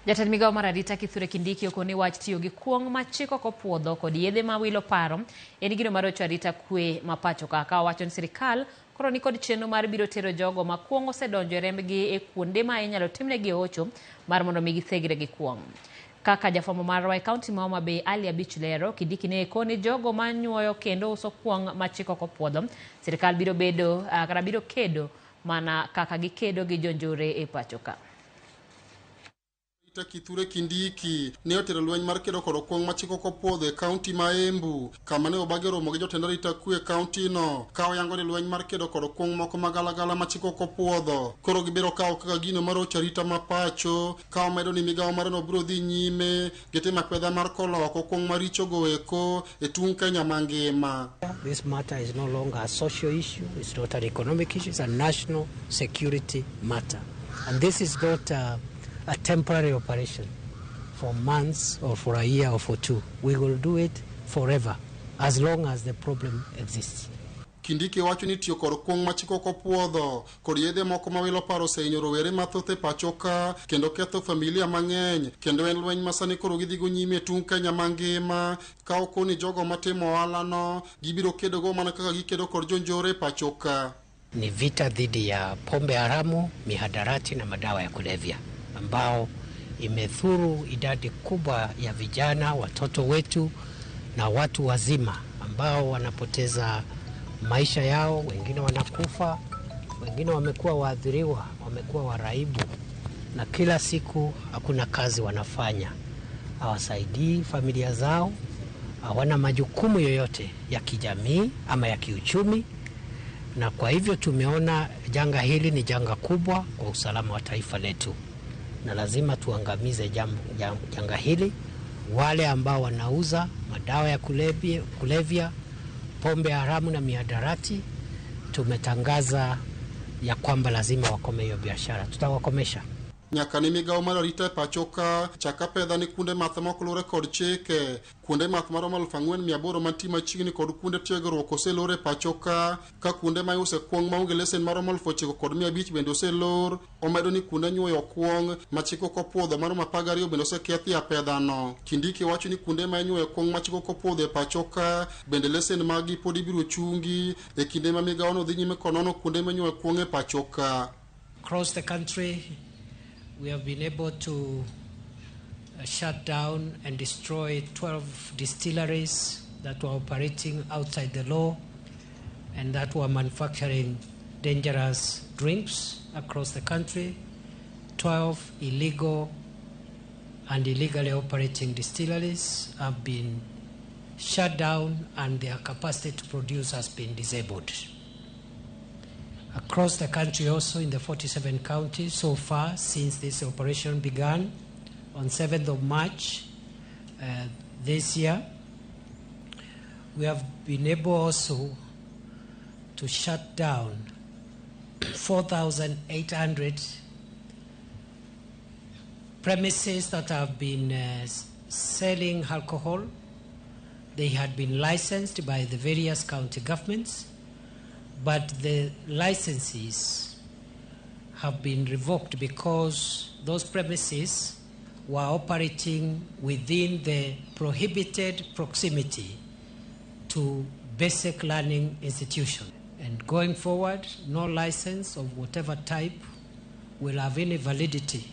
Jatend migao mar arita Kithure Kindiki okoni wach tiyo gi kuong' ma chik ok opuodho kod yedhe ma wilo paro en gino marocho arita kwe ma pacho ka. Ka owacho ni sirikal koro nikod chenro mar biro tero jogo ma kuong' osedonjo e rembgi e kuonde ma inyalo timnegi hocho mar mondo mi githegre gi kuong'. Kaka jafwambo marwa e kaunti ma Homa Bay Ali Abich lero, Kindiki ne koni jogo ma nyuoyo kendo uso kuong' ma chik ok opuodho, sirikal biro bedo kata biro kedo mana kaka gikedo gi jonjore e pacho ka. Arita Kithure Kindiki ne otero lweny mar kedo kod okuong' ma chik ok opuodho e kaunti ma Embu, kama ne obagi romo gi jotend arita kwe e kaunti no, ka oyango ni lweny mar kedo kod okuong' moko magalagala ma chik ok opuodho koro gibiro kawo kaka gino marocho arita ma pacho, ka omedo ni migawo mare no biro dhi nyime gi timo akwedha mar kolo oko kuong' maricho go eko e tung' Kenya mangima. This matter is no longer a social issue, it's not an economic issue, it's a national security matter. And this is not a temporary operation for months or for a year or for two. We will do it forever, as long as the problem exists. Kindiki wacho ni tiyo kod kuong' ma chik ok opuodho kod yedhe moko ma wilo paro osehinyo rowere mathoth e pacho ka kendo ketho familia mang'eny, kendo en lweny ma sani koro gidhigo nyime e tung' Kenya mangima, ka okoni jogo matimo ohala no gibiro kedogo mana kaka gikedo kod jonjore e pacho ka. Ni vita dhidi ya pombe haramu, mihadarati na madawa ya kulevya ambao imedhuru idadi kubwa ya vijana, watoto wetu na watu wazima ambao wanapoteza maisha yao, wengine wanakufa, wengine wamekuwa waathiriwa, wamekuwa waraibu, na kila siku hakuna kazi wanafanya, hawasaidii familia zao, hawana majukumu yoyote ya kijamii ama ya kiuchumi. Na kwa hivyo tumeona janga hili ni janga kubwa kwa usalama wa taifa letu, na lazima tuangamize janga hili. Wale ambao wanauza madawa ya kulevya, pombe haramu na mihadarati, tumetangaza ya kwamba lazima wakome hiyo biashara, tutawakomesha. Nyaka ne migawo mar arita e pacho ka chak apedha ni kuonde math ma ok luwre kod chike, kuonde math maromo 4,800 mantie machiegni kod kuonde tiegruok oselor e pacho ka, ka kuonde ma iuse kuong' maonge lesen maromo 9,500 bende oselor. Omedo ni kuonde nyuoyo kuong' ma chik ok opuodho maromo 12 bende osekethi apedha no. Kindiki wacho ni kuonde ma inyuoyo kuong' ma chik ok opuodho e pacho ka bende lesen mag gi pod ibiro chungi e kinde ma migawo no dhi nyime konono kuonde ma inyuoyo kuong' e pacho ka. Across the country, we have been able to shut down and destroy 12 distilleries that were operating outside the law and that were manufacturing dangerous drinks across the country. 12 illegal and illegally operating distilleries have been shut down and their capacity to produce has been disabled. Across the country also, in the 47 counties so far since this operation began on 7th of March this year, we have been able also to shut down 4,800 premises that have been selling alcohol. They had been licensed by the various county governments, but the licenses have been revoked because those premises were operating within the prohibited proximity to basic learning institutions. And going forward, no license of whatever type will have any validity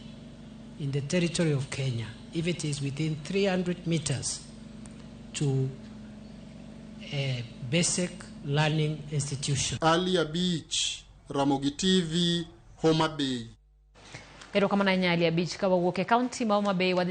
in the territory of Kenya if it is within 300 meters to a basic learning institution. Ali Abich, Ramogi TV, Homa Bay. Erokamano ahinya Ali Abich. Ka wawuok e kaunti ma Homa Bay wadhi